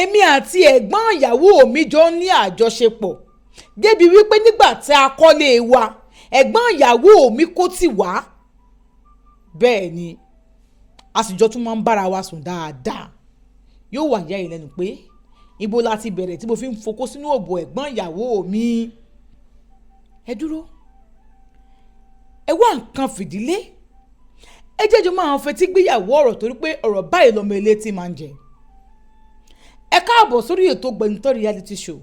Èmi àti ẹ̀gbọ́n ìyàwó mi jọ ń ní àjọṣepọ̀ débi wípé nígbà tí a kọ́lé wa, ẹ̀gbọ́n ìyàwó mi kò tì wá. Bẹ́ẹ̀ ni a sì jọ tún máa ń bára wa sùn dáadáa. Yóò wà yá ìlẹ́nu pé ibo la ti bẹ̀rẹ̀ tí mo fi ń fokó sínú òbò ẹ̀gbọ́n ìyàwó mi. Ẹ dúró, ẹ wá nǹkan fìdílé, ẹ jẹ́jọ́ máa fetí gbéyàwó ọ̀rọ̀, torí pé ọ̀rọ̀ báyìí lọ́mọ elétí máa ń jẹ. Ẹ káàbọ̀ sórí ètò Gbẹnutọ́ reality show.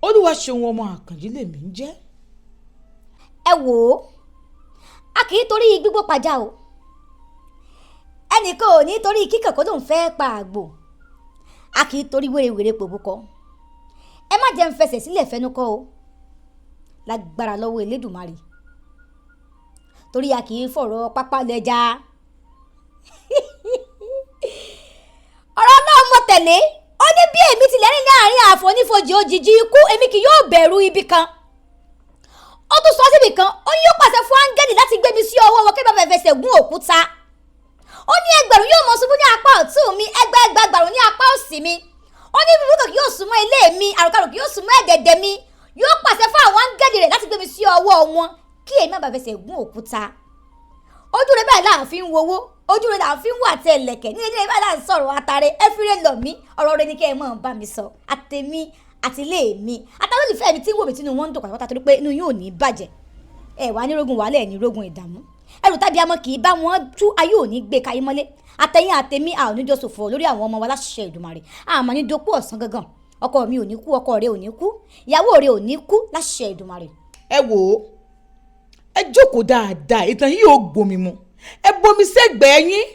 Olúwaṣeun ọmọ Àkànjí lèmi ń jẹ́. Ẹ wò ó, a kì í torí gbígbó pajá o. Ẹnìkan ò ní torí kíkàn kó lóun fẹ́ pa àgbò. A kì í torí wérewère pòbúkọ. Ẹ má jẹ́ ń fẹsẹ̀ sílẹ̀ fẹnu kọ́ o, lágbára lọ́wọ́ Elédùmarè, torí a kì í fọ̀rọ̀ pápá lẹ́jà. Ọ̀rọ̀ náà mo tẹ̀lé. Ó ní bí èmi tilẹ̀ rìn láàrin àfonífojì òjijì ikú, èmi kì yóò bẹ̀rù ibi kan. Ó tún sọ síbi kan, ó ní yóò pàṣẹ fún áńgẹ́lì láti gbé mi sí ọwọ́ wọn kí bàbá fẹsẹ̀ gún òkúta. Ó ní ẹgbẹ̀rún yóò mọ ṣubú ní apá ọ̀tún mi, ẹgbẹẹgbẹ̀rún ní apá òsì mi. Ó ní búburú kì yóò súnmọ́ ilé mi, àrùkárù kì yóò súnmọ́ ẹ̀dẹ̀dẹ̀ mi. Yóò pàṣẹ fún àwọn áńgẹ́lì rẹ̀ láti gbé mi sí ọwọ́ wọn kí èmi má bàa fẹsẹ̀ gún òkúta. Ojú rẹ̀ báyìí là ń fi ń wowó, ojú rẹ̀ là ń fi ń wà tẹ ẹlẹ̀kẹ̀ ní ilé báyìí là ń sọ̀rọ̀ àtàrẹ. Ẹ fi rẹ̀ lọ̀ mí, ọ̀rọ̀ rẹ̀ ni kẹ́ ẹ mọ̀ bá mi sọ, àtẹ̀mí àtìlé mi àtàwọn olùfẹ́ mi tí ń wò mí tínú wọn ń dùn pátápátá, torí pé inú yóò ní bàjẹ́. Ẹ wà ní rógun wàhálà, ẹ ní rógun ìdààmú. Ẹrù tàbí amọ kì í bá wọn tú, ayé ò ní gbé kayé mọ́lé. Àtẹ̀yìn àtẹ̀mí a ò ní jọ ṣòfò lórí àwọn ọmọ wa láṣẹ Èdùmàrè. Àmọ́ ní dopó ọ̀sán gangan, ọkọ mi ò ní kú, ọkọ rẹ ò ní kú, ìyàwó rẹ ò ní kú láṣẹ Èdùmàrè. Ẹ wò ó, ẹ jókòó dáadáa, ìtàn yìí ò gbomi mu. Ẹ bomi sẹ́gbẹ̀ẹ́ yín,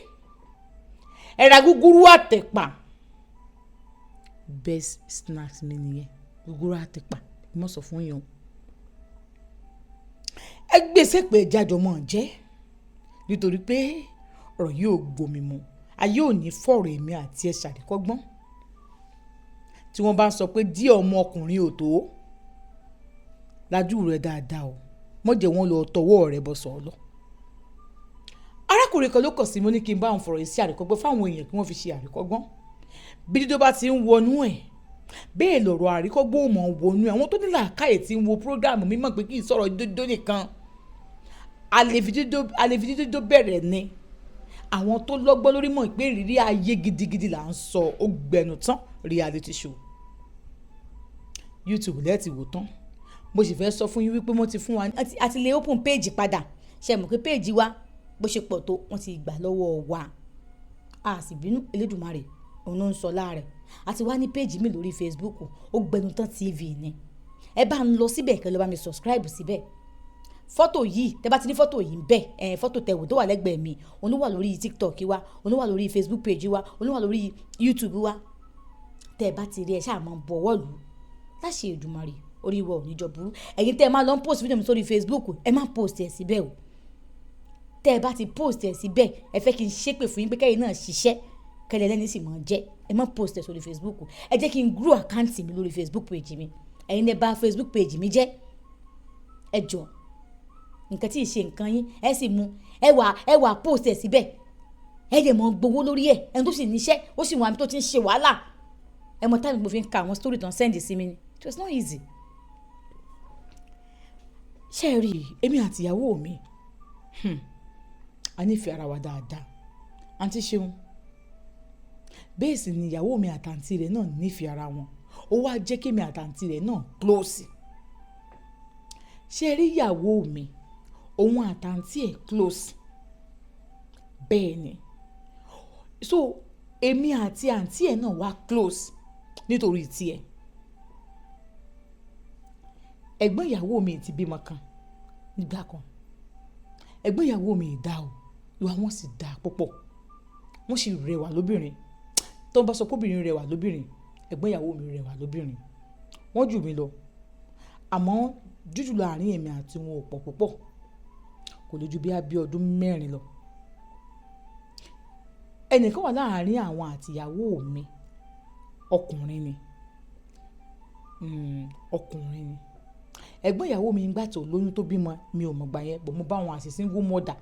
ẹ ra gúgúrú àtẹ̀pà. Best snacks mi nìyẹn, gúgúrú àtẹ̀pà. Mo sọ fún yín o, ẹ gbé sẹ́pẹ̀ jájọ mọ́ ọ jẹ́, nítorí pé ọ̀rọ̀ yìí ò gbomi mu. Ayé ò ní fọ̀rọ̀ èmi àti ẹ ṣàríkọ́gbọ́n. Tí wọ́n bá ń sọ pé díẹ̀ ọmọkùnrin ò tó lajú rẹ dáadáa o, mọ̀jẹ̀ wọn lọ tọwọ́ rẹ bọ́ sọ̀ lọ. Arákùnrin kan ló kàn sí mi, ní kí n bá òun fọ̀rọ̀ yìí sí àríkọ́gbọ́n fáwọn èèyàn kí wọ́n fi ṣe àríkọ́gbọ́n. Bí dídó bá ti ń wọnú ẹ̀, bẹ́ẹ̀ lọ̀rọ̀ àríkọ́gbọ́n ò mọ̀ wọnú ẹ̀. Àwọn tó ní làákàyè tí ń wo program mi mọ̀ pé kì í sọ̀rọ̀ dídó nìkan, a lè fi dídó bẹ̀rẹ̀ ni. Àwọn tó lọ́gbọ́n lórí mọ̀ pé ìrírí ayé gidigidi là ń sọ. Ó gbẹnu tán reality show, YouTube lẹ́ẹ̀tì wò tán. Mo sì fẹ́ sọ fún yín wípé wọ́n ti fún wa a ti lè open page padà. Ṣe mọ̀ pé page wa bó ṣe pọ̀ tó, wọ́n ti gbà lọ́wọ́ wa, a sì bínú. Elédùmarè òun ló ń sọ láàrẹ̀. A ti wá ní page mi lórí Facebook, ó gbẹnu tán TV ni. Ẹ bá ń lọ síbẹ̀ kẹ́ lọ bá mi subscribe síbẹ̀. Fọ́tò yìí, tẹ́ bá ti ní fọ́tò yìí ń bẹ̀ ẹ̀, fọ́tò tẹ̀wò tó wà lẹ́gbẹ̀ẹ́ mi, òun ló wà lórí TikTok wa, òun ló wà lórí Facebook page wa, òun ló wà lórí YouTube wa. Tẹ́ ẹ bá ti rí, ẹ ṣáà máa bọ̀wọ́ lù ú láṣẹ Èdùmàrè. Orí wa ò ní jọ burú. Ẹ̀yin tẹ́ ẹ máa lọ ń post fídíò mi sórí Facebook, ẹ má post ẹ̀ síbẹ̀ o. Tẹ́ ẹ bá ti post ẹ̀ síbẹ̀, ẹ fẹ́ kí n ṣépè fún yín pé kẹ́yìn náà ṣiṣẹ́ kẹ́lẹ́ lẹ́ni sì máa jẹ́. Ẹ má post ẹ̀ sórí Facebook. Ẹ jẹ́ kí n grow account mi lórí Facebook page mi. Ẹ̀yin lẹ bà Facebook page mi jẹ́. Ẹ jọ, nǹkan tí ì ṣe nǹkan yín, ẹ sì mú ẹ wà post ẹ̀ síbẹ̀, ẹ lè mọ gbowó lórí ẹ̀. Ẹni tó sì níṣẹ́, ó sì wọ́n àmì tó ti ń ṣe wàhálà. Ẹ mọ táìmù mo fi ń ka àwọn story tó ń send sí mi ni. It was not easy. Ṣé ẹ rí i, èmi àti ìyàwó mi, a nífẹ̀ẹ́ ara wa dáadáa, àǹtí ṣeun. Bẹ́ẹ̀ sì ni ìyàwó mi àtàǹtí rẹ̀ náà nífẹ̀ẹ́ ara wọn. Ó wá jẹ́ kémi àtàǹtí rẹ̀ náà close. Ṣé ẹ rí ìyàwó mi, òun àtàǹtí ẹ̀ close. Bẹ́ẹ̀ ni, so èmi àti àǹtí ẹ̀ náà wá close nítorí tiẹ̀. Ẹ̀gbọ́n ìyàwó mi ti bímọ kan nígbà kan. Ẹ̀gbọ́n ìyàwó mi dá o, ìwà wọn sì dáa púpọ̀, wọ́n sì rẹwà lóbìnrin. Tó ń bá sọ pé obìnrin rẹwà lóbìnrin, ẹ̀gbọ́n ìyàwó mi rẹwà lóbìnrin. Wọ́n jù mí lọ, àmọ́ jújù láàrin èmi àti wọn ò pọ̀ púpọ̀, kò lè ju bí ọdún 4 lọ. Ẹnìkan wà láàrin àwọn àti ìyàwó mi, ọkùnrin ni, ọkùnrin ni. Ẹ̀gbọ́n ìyàwó mi nígbà tó lóyún tó bímọ, mi ò mọ̀ gbà yẹn, but mo bá wọn as a single mother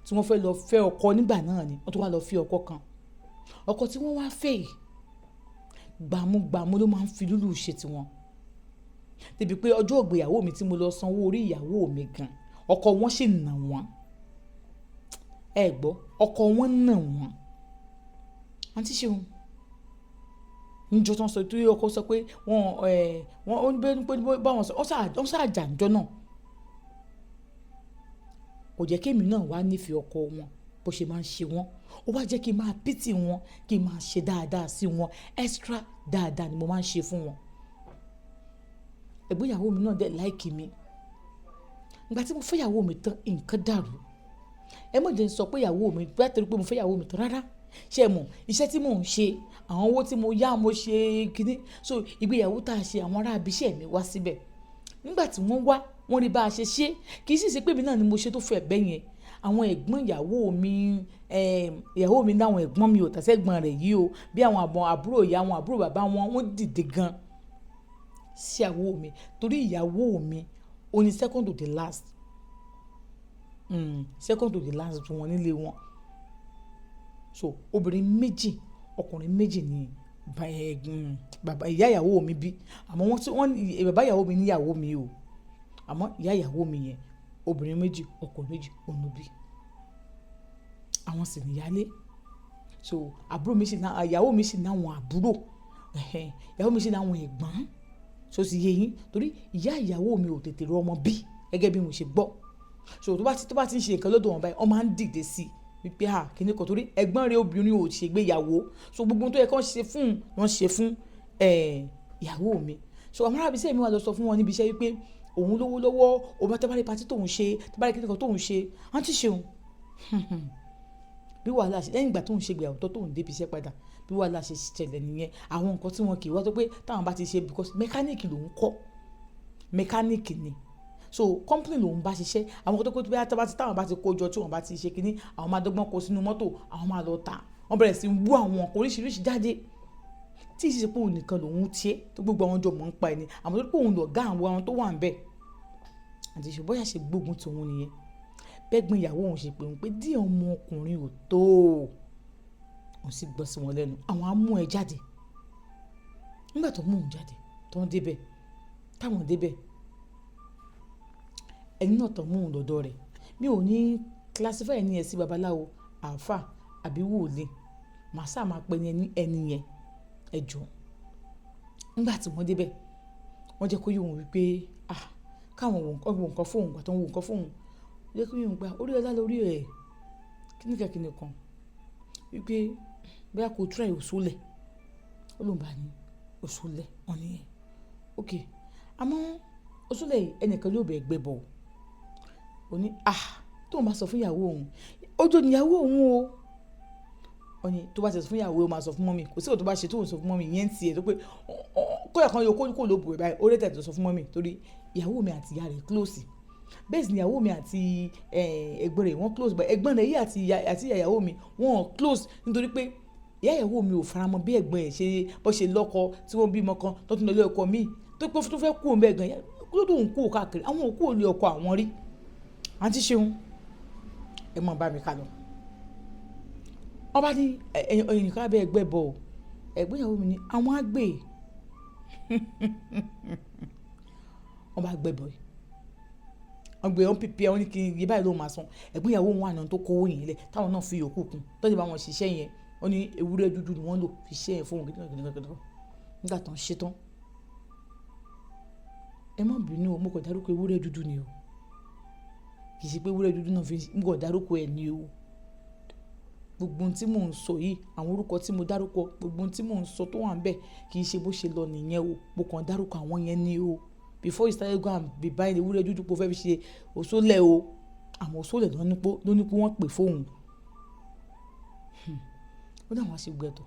tí wọ́n fẹ́ lọ fẹ́ ọkọ nígbà náà ni. Wọ́n tún wá lọ fẹ́ ọkọ kan. Ọkọ tí wọ́n wá fẹ́ yìí, Gbàmúgbàmú ló máa ń fi lúlù ṣe tiwọn, débi pé ọjọ́ ìgbéyàwó mi tí mo lọ sanwó orí ìyàwó mi gan, ọkọ wọn sì nà wọ́n. Ẹ gbọ́, ọkọ wọn nà wọ́n. Àǹtí Ṣeun, níjọ́ tó ń sọ tó ọkọ sọ pé wọ́n ẹ̀ wọ́n ó ní pé báwọn sọ wọ́n ṣáà jà níjọ́ náà. Kò jẹ́ kémi náà wá nífẹ̀ẹ́ ọkọ wọn bó ṣe máa ń ṣe wọ́n. Ó wá jẹ́ kí n máa pity wọn, kí n máa ṣe dáadáa sí wọn. Extra dáadáa ni mo máa ń ṣe fún wọn. Ẹ̀gbọ́n ìyàwó mi náà dẹ̀ like mi. Ìgbà tí mo fẹ́ ìyàwó mi tán, nǹkan dàrú. Ẹ má jẹ́ n sọ pé ìyàwó mi, bóyá torí pé mo fẹ́ ìyàwó mi tán, rárá. Ṣé ẹ mọ̀ iṣẹ́ tí mò ń ṣe, àwọn owó tí mo yá, mo ṣe kíní. So ìgbéyàwó tá a ṣe, àwọn ará ibi iṣẹ́ mi wá síbẹ̀. Nígbà tí wọ́n wá, wọ́n rí bá a ṣe ṣe. Kì í sì ṣe pé èmi náà ni mo ṣe tó fẹ́ bẹ́ẹ̀ yẹn. Àwọn ẹ̀gbọ́n ìyàwó mi, ìyàwó mi ní àwọn ẹ̀gbọ́n mi ò tà sẹ́gbọ̀n rẹ̀ yìí o. Bí àwọn àbúrò ìyá wọn, àbúrò bàbá wọn, wọ́n dìde gan sí ìyàwó mi. Torí ìyàwó mi, ó ní second to the last. Second to the last wọn nílé wọn. So obìnrin méjì, ọkùnrin méjì ni bàbá ìyá ìyàwó mi bí. Àmọ́ wọ́n tí wọ́n, bàbá ìyàwó mi ní ìyàwó mi o. Àmọ́ ìyá ìyàwó mi yẹn, obìnrin méjì, ọkùnrin méjì, òun ló bí. Àwọn sì ní ìyálé. So àbúrò mi sì ná, ìyàwó mi sì ní àwọn àbúrò. Ẹ̀hẹn, ìyàwó mi sì ní àwọn ẹ̀gbọ́n. So sì yé yín? Torí ìyá ìyàwó mi ò tètè rí ọmọ bí gẹ́gẹ́ bí mo ṣe gbọ́. So tó bá ti ń ṣe nǹkan lọ́dọ̀ wọn báyìí, wọ́n máa ń dìde sí i wípé à kíni kan, torí ẹ̀gbọ́n rẹ̀ obìnrin ò ṣe ìgbéyàwó. So gbogbo ohun tó yẹ kí wọ́n ṣe fún, wọ́n ṣe fún, ìyàwó mi. So àwọn ará ibi iṣẹ́ mi wá lọ sọ fún wọn níbi iṣẹ́ wípé òun lówó lọ́wọ́, òun bá tẹ́ bá rí party tóun ṣe, tẹ́ bá rí kíni kan tóun ṣe. Àǹtí Ṣeun, bí wàhálà ṣe lẹ́yìn ìgbà tóun ṣe ìgbéyàwó tó tóun dé ibi iṣẹ́ padà, bí wàhálà ṣe ṣẹlẹ̀ nìyẹn. Àwọn nǹkan tí wọn kì í wá tó pé táwọn bá ti ṣe, because mechanic lòun kọ́, mechanic ni. So company lòun bá ṣiṣẹ́. Àwọn nǹkan tó pé bí táwọn bá ti kó jọ, tí wọ́n bá ti ṣe kíní, àwọn máa dọ́gbọ́n kó sínú mọ́tò, àwọn máa lọ tà. Wọ́n bẹ̀rẹ̀ sí í wú àwọn nǹkan oríṣiríṣi jáde tí ì ṣe pé òun nìkan lòun tiẹ̀ tó gbogbo àwọn jọ mọ̀ ń pa ẹni, àmọ́ tó pé òun lọ̀gá àwọn tó wà ń bẹ̀. Àti ṣe bóyá ṣe gbógun tòun nìyẹn. Bẹ́gbọ́n ìyàwó òun ṣe pé òun pé díẹ̀ ọmọkùnrin ò tó, òun sì gbọ́ sí wọn lẹ́nu. Àwọn á mú ẹ jáde. Nígbà tó mú òun jáde, tó ń débẹ̀, táwọn débẹ̀, ẹni náà tó mú òun lọ́dọ̀ rẹ̀, mi ò ní classify ẹni yẹn sí babaláwo, àáfà àbí wòlíì. Màá sá máa pe ẹni yẹn, ẹ jọ̀ọ́. Nígbà tí wọ́n débẹ̀, wọ́n jẹ́ kó yé òun wípé ah, káwọn wo nǹkan fún òun. Ìgbà tó ń wo nǹkan fún òun, jẹ́ kó yé òun pé orí ọlá lórí ẹ̀, kíníkan kíníkan, wípé bóyá kó try òṣùlẹ̀. Ó lóun bá ní òṣùlẹ̀, wọ́n ní ẹ̀. Okay, àmọ́ òṣùlẹ̀ yìí, ẹnìkan ló bẹ̀ gbẹ bọ̀. Ó ní ah, tóun bá sọ fún ìyàwó òun, ojú ni ìyàwó òun o. Ó ní tó bá ti sọ fún ìyàwó, ó máa sọ fún mummy. Kò sí òun tó bá ṣe tóun sọ fún mummy yẹn ń tiẹ̀ tó pé kóyà kan yóò kó ló bù ẹ̀ báyìí. Ó rẹ̀ tẹ̀ tó sọ fún mummy torí ìyàwó mi àti ìyá rẹ̀ close. Bẹ́ẹ̀ sì ni ìyàwó mi àti ẹ̀gbọ́n rẹ̀ wọ́n close, but ẹ̀gbọ́n rẹ̀ yìí àti ìyá ìyàwó mi wọ́n close, nítorí pé ìyá ìyàwó mi ò faramọ́ bí ẹ̀gbọ́n ẹ̀ ṣe bó ṣe lọ́kọ tí wọ́n bímọ kan tó tún lọ ilé ọkọ mi, tó pé tó fẹ́ kú òun bẹ́ẹ̀ gan kó tó ń kú káàkiri. Àwọn ò kú òun lé ọkọ àwọn rí. Àǹtí Ṣeun, ẹ mọ̀ bá mi kà lọ. Wọ́n bá ní ẹnìkan abẹ́ ẹgbẹ́ bọ̀ o. Ẹ̀gbọ́n ìyàwó mi ní àwọn á gbé. Wọ́n bá gbé bọ̀ yìí. Wọ́n gbé, wọ́n prepare, wọ́n ní kí iye báyìí ló máa san. Ẹ̀gbọ́n ìyàwó òun wà ní tó kó owó yẹn lẹ̀, táwọn náà fi yòókù kún. Tọ́jú bá wọn ṣiṣẹ́ yẹn, wọ́n ní ewúrẹ́ dúdú ni wọ́n lò fi ṣiṣẹ́ yẹn fún òun kíni kíni kíni. Nígbà tó ń ṣe tán, ẹ má bínú o, mo kò dárúkọ ewúrẹ́ dúdú ni o. Kì í ṣe pé ewúrẹ́ dúdú náà fi, mo kò dárúkọ ẹ̀ ni o. Gbogbo ohun tí mò ń sọ yìí, àwọn orúkọ tí mo dárúkọ, gbogbo ohun tí mò ń sọ tó wà níbẹ̀ kì í ṣe bó ṣe lọ nìyẹn o. Mo kàn dárúkọ àwọn yẹn ni o. Before you started go and be buying ewúrẹ́ dúdú pé o fẹ́ fi ṣe òṣólẹ̀ o. Àwọn òṣólẹ̀ ló ní pé wọ́n pè fún òun. Ó ní àwọn á ṣe gbogbo ẹ̀tọ́.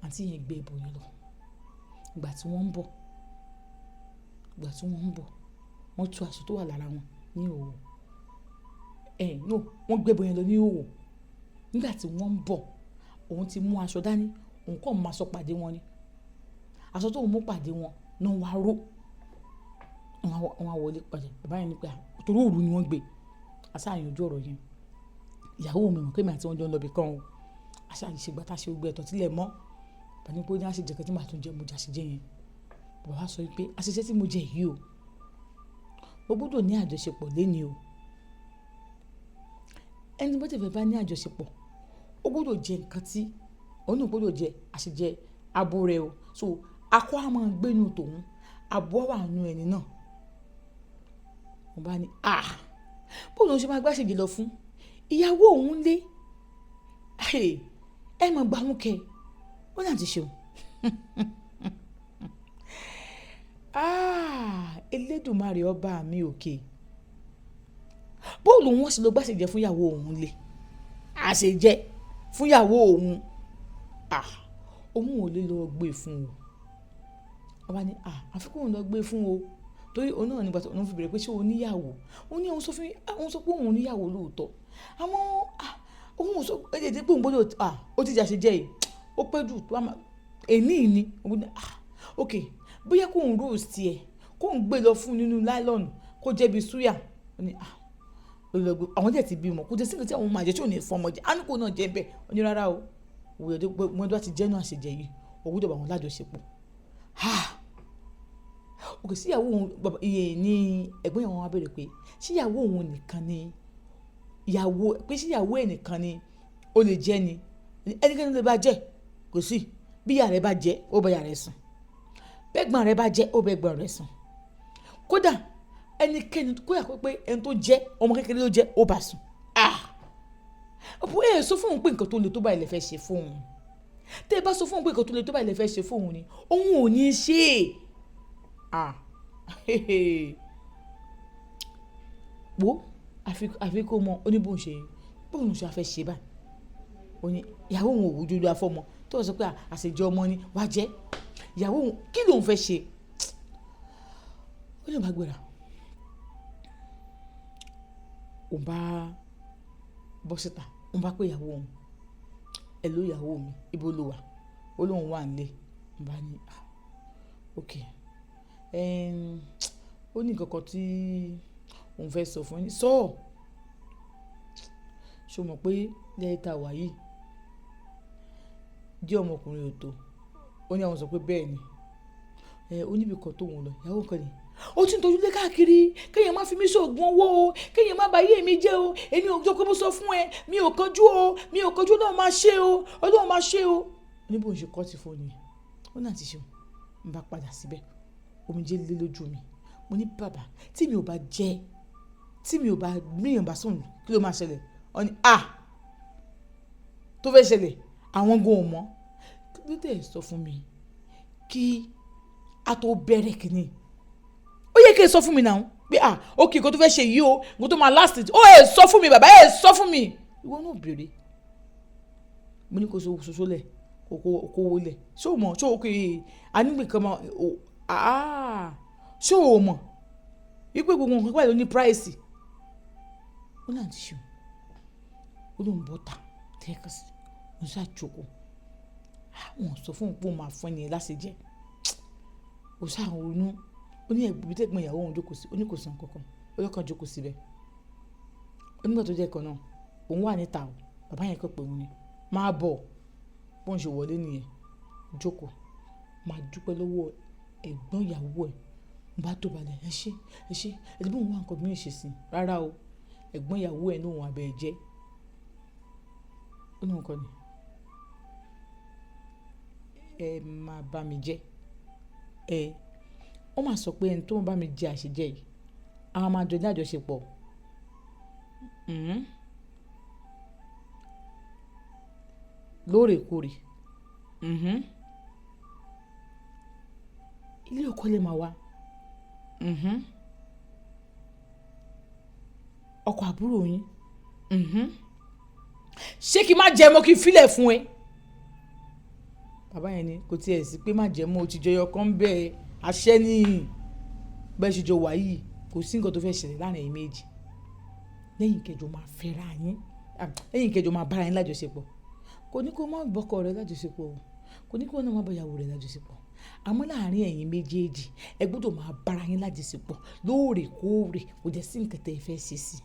Àǹtí yẹn gbé ẹbọ yẹn lọ. Ìgbà tí wọ́n ń bọ̀, ìgbà tí wọ́n ń bọ̀, wọ́n tú aṣọ tó wà lára wọn ní ìhòhò. No, wọ́n gbé ẹbọ yẹn lọ ní ìhòhò. Nígbà tí wọ́n ń bọ̀, òun ti mú aṣọ dání, òun kàn mú aṣọ pàdé wọn ni. Aṣọ tó ń mú pàdé wọn náà wá ró. Wọ́n á wọlé pàdé. Bàbá yẹn ní pé torí òru ni wọ́n gbé. A sá yanjú ọ̀rọ̀ yẹn. Ìyàwó mi mọ̀ pé èmi àti wọn jọ ń lọ ibì kan o. A sá ṣe ìgbà tá a ṣe gbogbo ẹ̀tọ́ sílẹ̀ mọ́. Bàbá ní pé ó ní àṣejẹ kan tí màá tún jẹ, mo jẹ àṣejẹ yẹn. Bàbá wa sọ wípé àṣejẹ tí mo jẹ yìí o, mo gbọ́dọ̀ ní àjọṣepọ̀ léni o. Ẹni tí bá ti fẹ́ bá ní àjọṣepọ̀, ó gbọ́dọ̀ jẹ nǹkan tí òun náà gbọ́dọ̀ jẹ àṣejẹ abo rẹ̀ o. So akọ á máa gbé inú tòun, abo á wà nínú ẹni náà. Mo bá ní, "Ah! Bó ló ń ṣe máa gbé àṣejẹ lọ fún ìyàwó òun lé? Ẹ máa gba òun kẹ." Ó ní àǹtí Ṣeun. Ah! Elédùmarè ọba mi òkè. Bó ló wọ́n ṣe lọ gbé àṣejẹ fún ìyàwó òun lé? Àṣejẹ fún ìyàwó òun. Ah! Òun ò lè lọ gbé fún o. Ó bá ní, "Ah! Àfi kó òun lọ gbé fún o." Torí òun náà nígbà tí òun fi bẹ̀rẹ̀ pé ṣé o ní ìyàwó? Ó ní òun sọ fún, òun sọ pé òun ní ìyàwó lóòótọ́. Àmọ́, ah! Òun ò sọ, ẹ jẹ́ pé òun gbọ́dọ̀, ah! Ó ti jẹ àṣejẹ yìí. Ó pẹ́ jù tó bá máa, èní ni. Òun ní, "Ah! Okay. Bóyá kó òun roast ẹ, kó òun gbé lọ fún nínú nylon kó jẹ́ bí súyà." Ó ní, "Ah! Ó lọ gbé." Àwọn díẹ̀ ti bímọ. Kò jẹ́ sí nǹkan tí àwọn máa jẹ tí ò ní fún ọmọ jẹ. A ní kó náà jẹ bẹ́ẹ̀. Ó ní rárá o. Òun yóò dé pé wọ́n bá ti jẹ́ inú àṣejẹ yìí, òun gbọ́dọ̀ bá wọn lájọṣepọ̀. Ah! Okay, sí ìyàwó òun, bàbá, iye ní ẹ̀gbọ́n ìyàwó wọn wá béèrè pé ṣé ìyàwó òun nìkan ni ìyàwó, pé ṣé ìyàwó ẹ̀ nìkan ni ó lè jẹ́ ni? Ẹnikẹ́ni ló lè bá jẹ́, kò sí. Bí ìyá rẹ̀ bá jẹ́, ó bá ìyá rẹ̀ sùn. Bí ẹ̀gbọ́n rẹ̀ bá jẹ́, ó bá ẹ̀gbọ́n rẹ̀ sùn. Kódà ẹnikẹ́ni, kódà pé ẹni tó jẹ́, ọmọ kékeré ló jẹ́, ó bá sùn. Ah! Ọ̀pọ̀ ẹ sọ fún òun pé nǹkan tó le tó báyìí lè fẹ́ ṣe fún òun. Tẹ́ ẹ bá sọ fún òun pé nǹkan tó le tó báyìí lè fẹ́ ṣe fún òun ni, òun ò ní ṣe é. Ah! Wo, àfi kó mọ, ó ní bó ń ṣe, bó ń ṣe a fẹ́ ṣe báyìí. Ó ní ìyàwó òun ò wù júlọ afọ́mọ. Tó sọ pé àṣejẹ ọmọ ni, wá jẹ́. Ìyàwó òun, kí ló ń fẹ́ ṣe? Ó ní bá gbéra. Òun bá bọ́ síta, òun bá pé ìyàwó òun. "Hello ìyàwó mi, ibo lo wà?" Ó lóun wà nílé. Òun bá ní, "Ah! Okay. Ó ní nǹkan kan tí òun fẹ́ sọ fún yín." "Sọ. Ṣé o mọ̀ pé lẹ́yìn tá a wà yìí, díẹ̀ ọmọkùnrin ò tó?" Ó ní àwọn sọ pé bẹ́ẹ̀ ni. Ó ní ibi kan tó òun lọ. Ìyàwó kan ni, "Ó ti ń tọ́jú lé káàkiri. Kéèyàn má fi mí ṣògùn owó o. Kéèyàn má ba ayé mi jẹ́ o. Èmi ò jọ pé mo sọ fún ẹ. Mi ò kánjú o. Mi ò kánjú. Ọlọ́run máa ṣe o. Ọlọ́run máa ṣe o." Ó ní bó ń ṣe kọ́ ti fóònù yẹn. Ó ní àǹtí Ṣeun. Mo bá padà síbẹ̀. Omijé lé lójú mi. Mo ní bàbá, tí mi ò bá jẹ́, tí mi ò bá míyàn bá sùn, kí ló máa ṣẹlẹ̀? Ó ní, "Ah! Tó fẹ́ ṣẹlẹ̀, àwọn gan ò mọ̀. Kí ló dé sọ fún mi kí a tó bẹ̀rẹ̀ kíni? Ó yẹ kí ẹ sọ fún mi náà pé ah, okay, nǹkan tó fẹ́ ṣe yìí o, nǹkan tó máa last it. Ó ẹ sọ fún mi bàbá, ẹ sọ fún mi." Ìwọ náà béèrè. Mo ní kó soso lẹ̀, kó wó lẹ̀. Ṣé o mọ̀? Ṣé o kì í, a ní nǹkan máa, ah! Ṣé o mọ̀ wípé gbogbo nǹkan báyìí ló ní price? Ó ní àǹtí Ṣeun. Ó lóun bọ́ta tẹ́ẹ̀kan sí. Mo sá jókòó. Ah! Wọ́n sọ fún òun pé òun máa fún ẹni yẹn láṣejẹ. Ó sá ronú. Ó ní ẹ̀gbọ́n tí ẹ̀gbọ́n ìyàwó òun jókòó sí. Ó ní kò sọ nǹkan kan. Ó lọ́kàn jókòó síbẹ̀. Ó nígbà tó jẹ́ ẹ̀kan náà, òun wà níta o. Bàbá yẹn kọ̀ pé òun ni. "Máa bọ̀." Bó ń ṣe wọlé nìyẹn. Jókòó. Máa dúpẹ́ lọ́wọ́ ẹ̀gbọ́n ìyàwó ẹ̀. Mo bá tó balẹ̀, "Ẹ ṣé, ẹ ṣé." Ẹ ti bí òun wá nǹkan mìíràn ṣe sí i. Rárá o. Ẹ̀gbọ́n ìyàwó ẹ̀ ní òun abẹ ẹ jẹ́. Ó ní nǹkan ni. "Ẹ máa bá mi jẹ́. Ẹ." Ó máa sọ pé ẹni tó ń bá mi jẹ àṣejẹ yìí, a máa jọ ní àjọṣepọ̀. Lóòrèkóòrè. Ilé ọkọ lè máa wá. Ọkọ àbúrò yín. Ṣé kí n má jẹ mọ́ kí n filẹ̀ fún ẹ? Bàbá yẹn ni kò tí ẹ sí pé má jẹ mọ́, o ti jẹyọ kan bẹ́ẹ̀. Àṣẹ ni bẹ́ẹ̀ ṣe jọ wà yìí, kò sí nǹkan tó fẹ́ ṣẹlẹ̀ láàrin ẹ̀yin méjì. Lẹ́yìn kẹjọ máa fẹ́ra yín, lẹ́yìn kẹjọ máa bá ara yín lájọṣepọ̀. Kò ní kó má bọ́kọ rẹ lájọṣepọ̀ o. Kò ní kó má bá ìyàwó rẹ lájọṣepọ̀. Àmọ́ láàrin ẹ̀yin méjèèjì, ẹ gbọdọ̀ máa bá ara yín lájọṣepọ̀ lóòrèkóòrè. Kò jẹ́ sí nǹkan tí ẹ fẹ́ ṣe sí i.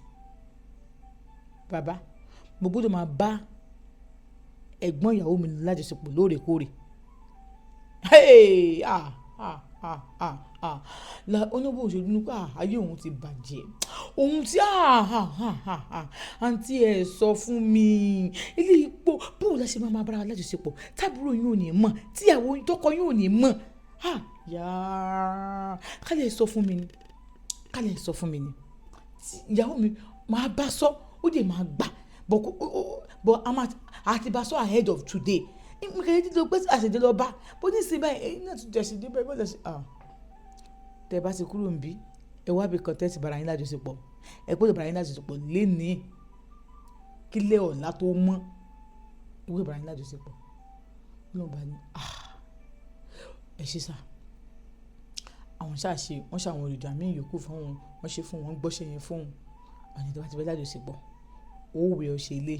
Bàbá, mo gbọdọ̀ máa bá ẹ̀gbọ́n ìyàwó mi lájọṣepọ̀ lóòrèkóòrè. Hey, ah ah ah ah ah, la oníbò òṣèlú ní pé ayé òun ti bàjẹ́, òun ti ah ah ah ah ah. Àǹtí, ẹ sọ fún mi, ilé ipò bóun la ṣe máa máa bára wa lájọṣepọ̀ tábúrò yín ò ní mọ̀, tíyàwó tọkọ yín ò ní mọ̀? Ah yáa, ká lè sọ fún mi ni, ká lè sọ fún mi ni. Ìyàwó mi máa bá sọ, ó dẹ̀ máa gbà, but a máa àti bá sọ ahead of today. Nǹkan yẹn tó pé àṣejẹ lọ bá bó ní sí báyìí, èyí náà tún jẹ́ ṣe dé báyìí bó lọ ṣe. Ah, tẹ́ ẹ bá ti kúrò níbí, ẹ wá bí kan tẹ́sí bára yín lájọṣepọ̀. Ẹ gbọ́dọ̀ bára yín lájọṣepọ̀ lénìí kílẹ̀ ọ̀la tó mọ́. Ẹ gbọ́dọ̀ bára yín lájọṣepọ̀. Lóun bá ní, ah, ẹ ṣé sir. Àwọn ṣáà ṣe, wọ́n ṣe àwọn èròjà míì yòókù fún wọn, wọ́n ṣe fún wọn, gbọ́ṣẹ́ yẹn fún wọn. Àní tí wọ́n bá ti fẹ́ lájọṣepọ̀, ó wẹ ọṣẹ ilé.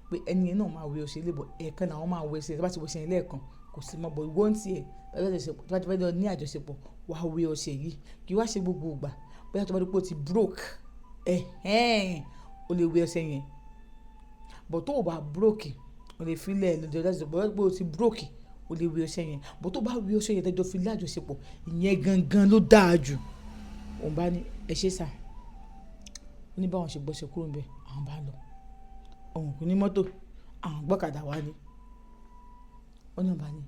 Pé ẹni yẹn náà máa wẹ ọṣẹ ilé, but ẹ̀ẹ̀kan làwọn máa wẹ ọṣẹ. Tí wọ́n bá ti wẹ ọṣẹ yẹn lẹ́ẹ̀kan, kò sí mọ́. But ìwọ ń tí ẹ, tí wọ́n bá ti fẹ́ lọ ní àjọṣepọ̀, wàá wẹ ọṣẹ yìí. Kì í wá ṣe gbogbo ìgbà. Bóyá tó bá rí pé ó ti broke, ẹ̀hẹn, o lè wẹ ọṣẹ yẹn. But tó ò bá broke, o lè fi lẹ̀ lọ́jọ́ lájọṣepọ̀. Bóyá pé o ti broke, o lè wẹ ọṣẹ yẹn. But tó bá wẹ ọṣẹ yẹn tẹ́jọ́ fi lájọṣepọ̀, ìyẹn gangan ló dáa jù. Òun bá ní, ẹ ṣé sir. Ó ní báwọn ṣe gbọ́ṣẹ kúrò níbẹ̀, àwọn bá lọ. Òun kò ní mọ́tò, àwọn gbọ́kadà wá ní. Ó ní òun bá ní,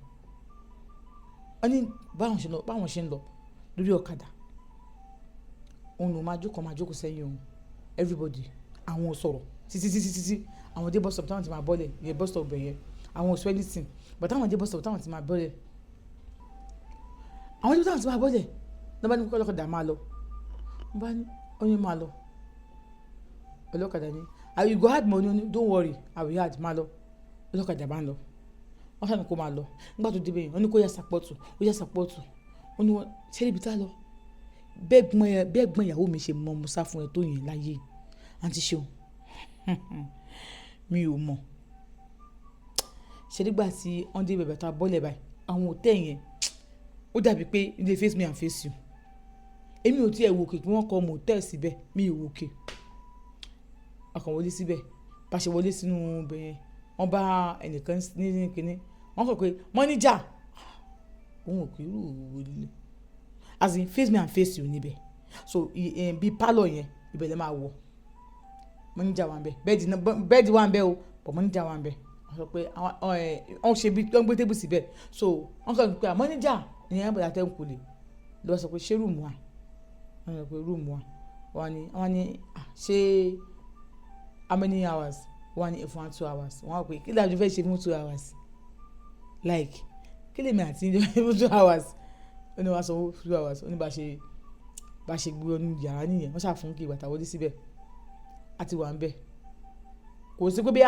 ó ní báwọn ṣe lọ, báwọn ṣe ń lọ lórí ọ̀kadà. Òun ló máa jókòó sẹ́yìn òun. Everybody, àwọn ò sọ̀rọ̀ títí títí títí àwọn dé bus stop táwọn ti máa bọ́lẹ̀, ìyẹn bus stop bẹ̀yẹn. Àwọn ò sọ anything. But táwọn dé bus stop táwọn ti máa bọ́lẹ̀. Àwọn dé táwọn ti máa bọ́lẹ̀. Lọ́ bá ní kí ọlọ́kadà máa lọ. Wọ́n bá ní, ó ní máa lọ. Ọlọ́kadà ní, "Ah, you go add money?" Ó ní, "Don't worry, I will add, máa lọ." Ọlọ́kadà bá ń lọ. Wọ́n ṣàní kó máa lọ. Nígbà tó dé bẹ́ẹ̀ yẹn, wọ́n ní kó yà sápọ̀tù, ó yà sápọ̀tù. Ó ní wọ́n ṣé níbi tá lọ. Bẹ́ẹ̀ gbọ́n ìyàwó mi ṣe mọ Musa fún ẹ tó yẹn láyé. Àǹtí Ṣeun, mi ò mọ̀. Ṣé nígbà tí wọ́n dé ibẹ̀ tá bọ́lẹ̀ báyìí, àwọn hotel yẹn, ó dàbí pé ilé face me and face you. Èmi ò tí ì wò òkè pé wọ́n kọ motel síbẹ̀, mi ò wò òkè. A kàn wọlé síbẹ̀. Bá ṣe wọlé sínú ibẹ̀ yẹn, wọ́n bá ẹnìkan ní kíní. Wọ́n kọ̀ pé manager. Òun ò kí irú wo lé. As in face me and face you níbẹ̀. So bí parlour yẹn, ibẹ̀ lẹ máa wọ̀. Manager wà níbẹ̀. Bẹ́ẹ̀dì wà níbẹ̀ o, but manager wà níbẹ̀. Wọ́n sọ pé àwọn wọ́n ṣe bí wọ́n gbé table síbẹ̀. So wọ́n kàn pé manager ní ẹ̀ bọ̀dá tẹ́ ń kulè. Ló bá sọ pé ṣé room wà? Wọ́n sọ pé room wà. Wọ́n ní, ah, ṣé how many hours? Wọ́n ní fún wa 2 hours. Wọ́n wá pé kí ni a jọ fẹ́ ṣe fún 2 hours? Like kí lèmi àti yín jọ fún 2 hours? Ó ní wọ́n sanwó 2 hours. Ó ní bá ṣe gbé wọnú yàrá nìyẹn. Wọ́n ṣà fún kí ìgbà tá wọlé síbẹ̀. A ti wà níbẹ̀. Kò sí pé bí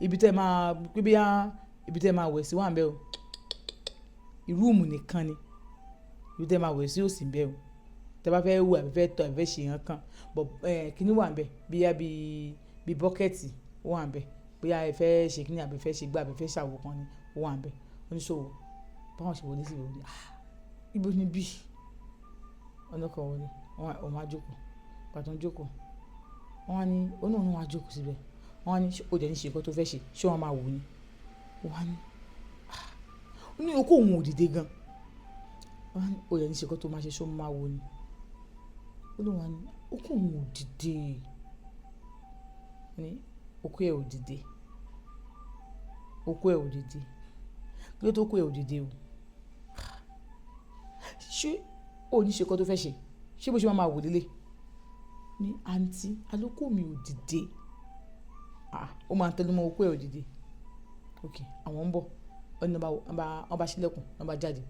ibi tí ẹ máa, pé bí ibi tí ẹ máa wẹ̀ sí wà níbẹ̀ o. Room nìkan ni. Ibi tí ẹ máa wẹ̀ sí ò sí níbẹ̀ o. Tí ẹ bá fẹ́ wẹ̀ àbí fẹ́ tọ̀ àbí fẹ́ ṣe nǹkan kan, but kíní wà níbẹ̀. Bóyá bí bucket ó wà níbẹ̀. Bóyá ẹ fẹ́ ṣe kíní àbí fẹ́ ṣe gbá àbí fẹ́ ṣàwo kan ni, ó wà níbẹ̀. Ó ní so báwọn ṣe wọlé síbẹ̀, ó ní, ah, ibo ni bí? Ọ̀nà kan wọlé, wọ́n wá jókòó. Ìgbà tó ń jókòó, wọ́n wá ní, ó ní òun wá jókòó síbẹ̀. Wọ́n wá ní ṣé o dẹ̀ ní ṣe nǹkan tó fẹ́ ṣe, ṣé wọ́n máa wò ni? Ó wá ní, ah, ó ní okó òun ò dìde gan. Wọ́n wá ní o dẹ̀ ní ṣe nǹkan tó máa ṣe, ṣé wọ́n máa wò ni? Ó lóun wá ní okó òun ò dìde. Ó ní okó ẹ̀ ò dìde. Okó ẹ̀ ò dìde. Kí ló tó okó ẹ̀ ò dìde o? Ṣé o ní ṣe nǹkan tó fẹ́ ṣe? Ṣé bó ṣe máa máa wò lélẹ̀? Ní àǹtí, alókó mi ò dìde. Ah, ó máa ń tẹnu mọ́ okó ẹ̀ ò dìde. Okay, àwọn ń bọ̀. Ó ní wọ́n bá ṣí ilẹ̀kùn, wọ́n bá jáde.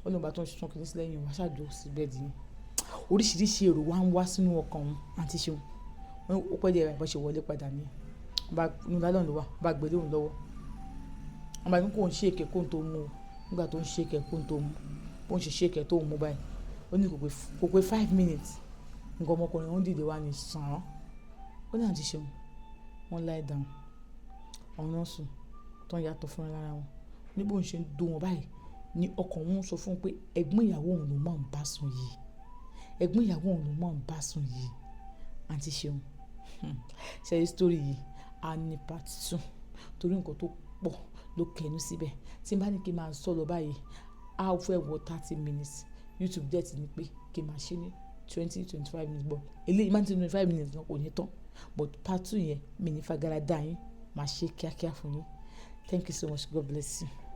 Ó ní wọ́n bá tún sún kíní sílẹ̀ yẹn, wọ́n ṣáà dúró sí bẹ́ẹ̀dì ni. Oríṣiríṣi èrò wá ń wá sínú ọkàn òun, àǹtí Ṣeun. Ó pẹ́ díẹ̀ bá ṣe wọlé padà ní. Wọ́n bá inú nylon ló wà, wọ́n bá gbé lé òun lọ́wọ́. Wọ́n bá ní kó ń shake ẹ̀ kó ń tó mú o. Nígbà tó ń shake ẹ̀ kó ń tó mú, bó ń ṣe shake ẹ̀ tó ń mú báyìí. Ó ní kò pé 5 minutes. Nǹkan ọmọkùnrin òun dìde wá ní sàn. Ó ní àǹtí Ṣeun, wọ́n lie down. Àwọn náà sùn, tó ń yàtọ̀ fúnra lára wọn. Ní bó ń ṣe ń dó wọn báyìí ní ọkàn wọn sọ fún un pé ẹ̀gbọ́n ìyàwó òun ló máa ń bá sùn yìí. Ẹ̀gbọ́n ìyàwó òun ló máa ń bá sùn yìí. Àǹtí Ṣeun, ṣé rí story yìí? A ní part two torí nǹkan tó pọ̀ ló kẹnu síbẹ̀. Tí n bá ní kí n máa sọ lọ báyìí, á fẹ́ wọ 30 minutes. YouTube dẹ̀ ti ní pé kí n máa ṣe ní 20, 25 minutes, but eléyìí máa ń 25 minutes náà kò ní tán. But part two yẹn, mi ní fagara dá yín, máa ṣe kíákíá fún yín. Thank you so much. God bless you.